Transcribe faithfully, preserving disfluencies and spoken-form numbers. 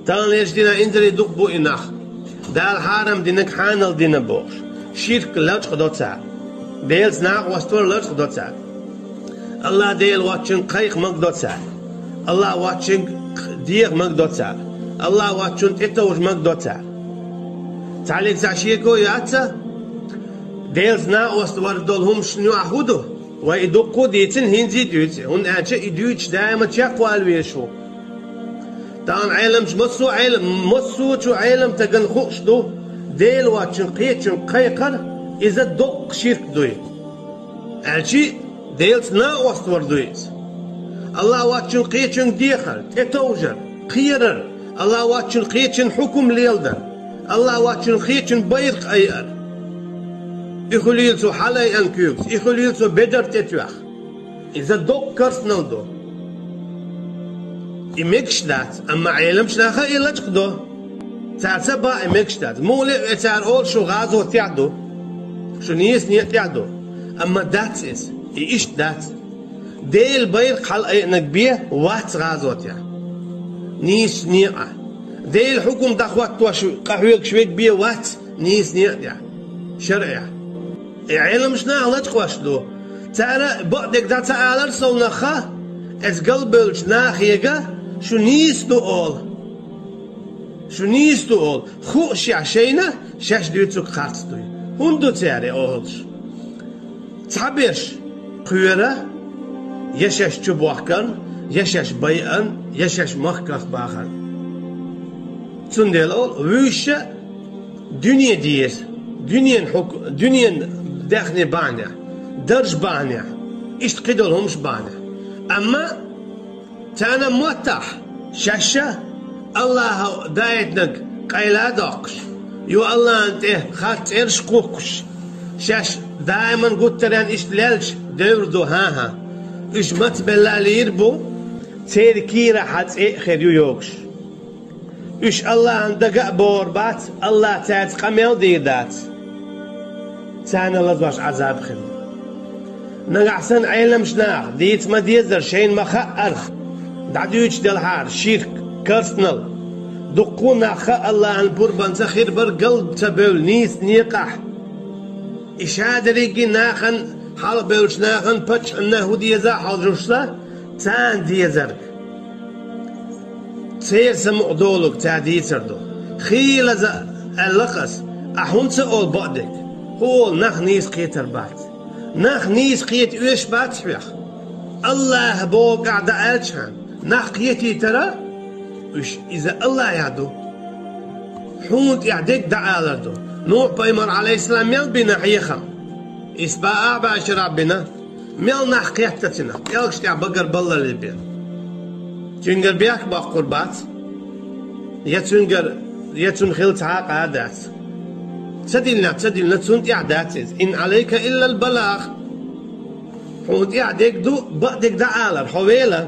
Таханлерчу дийнахь инзаре дукха бу и нах. Дала хьарам динарг хьанал дина бохуш. Ширк лачкъадо цара. Делаца накъост вар лачкъадо цара. АллахӀ Дела воцчуьнга кхайкха магадо цара. АллахӀ воцчуьнга деха магадо цара. АллахӀ воцчунна тӀетовжа магадо цара. Цхьаьллиг цхьа шеко яц а, Делаца накъост вар долу хӀуманашна юкъахь хӀун ду? Вай и дуккха а дийцина, хӀинца а дуьйцу, хӀунда аьлча и дуьйцуш даима чекхвала везаш ву. Тахана Ӏеламчу массо а Ӏелам-, массо а чу Ӏеламстагана хууш ду, Дела воцчун кхечуьнга кхайкхар, иза доккха ширк дуй. Аьлчи, Делаца накъост вар дуй иза. АллахӀ воцчун кхечуьнга дехар, тӀетовжар, кхерар, АллахӀ воцчун кхечун хьукум леладар, АллахӀ воцчун кхечун байракх айар. И хуьлийла цо хьалаайъина куьйгаш, и хуьлийла цо бедар тӀетоьхна. Иза доккха карснал ду. И мегаш дац, амма Ӏеламчу наха и лачкъадо. Цара ца баа и мегаш дац. Муха ле а ве цара олу шу гӀазотехь а ду. Шу нийса некъа тӀехь а ду. Амма дац иза. И иштта дац. Делан байракх хьалаайъинарг бен вац гӀазотехь. Нийсачу некъахь. Делан хьукум дӀахӀоттош къахьоьгуш верг бен вац нийса некъа тӀехь. ШарӀехь. И Ӏеламчу наха лачкъош ду. Цара бакъдерг дӀа ца алара совнаха, иза галбевллачу нахе га, шу нийса ду олу. Шу нийса ду олу. Хуушехь шайна, шаьш дуьйцург харц дуй. ХӀунда ду цара и олуш? Цхьаберш кхоьру, я шаьш чубохкарна, я шаьш байарна, я шаьш махках бахарна. Цундела олу, вуьйш а дуьне деза, дуьненан хьук-, дуьненан даьхни бахьанехь, дарж бахьанехь, иштта кхидолу хӀумаш бахьанехь. Амма царна моттахь, шаьш а АллахӀа даийтинарг къайла а доккхуш, ю АллахӀан тӀе харц цӀераш а кхухкуш, шаьш даиман гуттаренна иштта лелча девр ду, хӀан-хӀа. Уьш мацбелла а лийр бу, церан кийрахь цӀе а хир ю йогуш. Уьш АллахӀан дага а богӀур бац, АллахӀа цаьрца къамел а дийр дац. Царна лазош Ӏазаб хир ду. Нагахь санна Ӏеламчу наха дийца ма-дезара шайна ма-хаъара, дӀадуьйцуш делхьара ширк, карснал, дуккха а нах АллахӀан пурбанца хир бара гал ца бевлла нийса некъахь. И шадерриге нахана, хьалхабевллачу нахана, паччахьна хӀун деза а хьожушла, царна дезарг. Церан самукъадолург цара дийцар ду. Хийлаза аьлла-кх ас, ахь хӀунда ца олу бакъдерг? ХӀун олу, нах нийса кхетар бац. Нах нийса кхета оьшуш бац хьоьх. АллахӀа бохург ахь дӀааьлчхьана, нах кхетийтара, уьш иза АллахӀехь ду. Хьуна тӀехь дерг дӀаалар ду. Нухь-пайхамар, Ӏалайхиссалам, мел бина хьехам? Исс бӀе а бӀе шарахь бина. Мел нах кхетта цуьнан, пӀелгаш тӀехь багара баллале бен. Цуьнгара бехк боккхур бац. Я цуьнгара, я цунна хила цхьа а къа дац. Ца диллинехь, ца диллина, цунна тӀехь дац иза. Ин Ӏалайка иллал балагӀ. Хьуна тӀехь дерг ду, бакъдерг дӀаалар, хьо вела.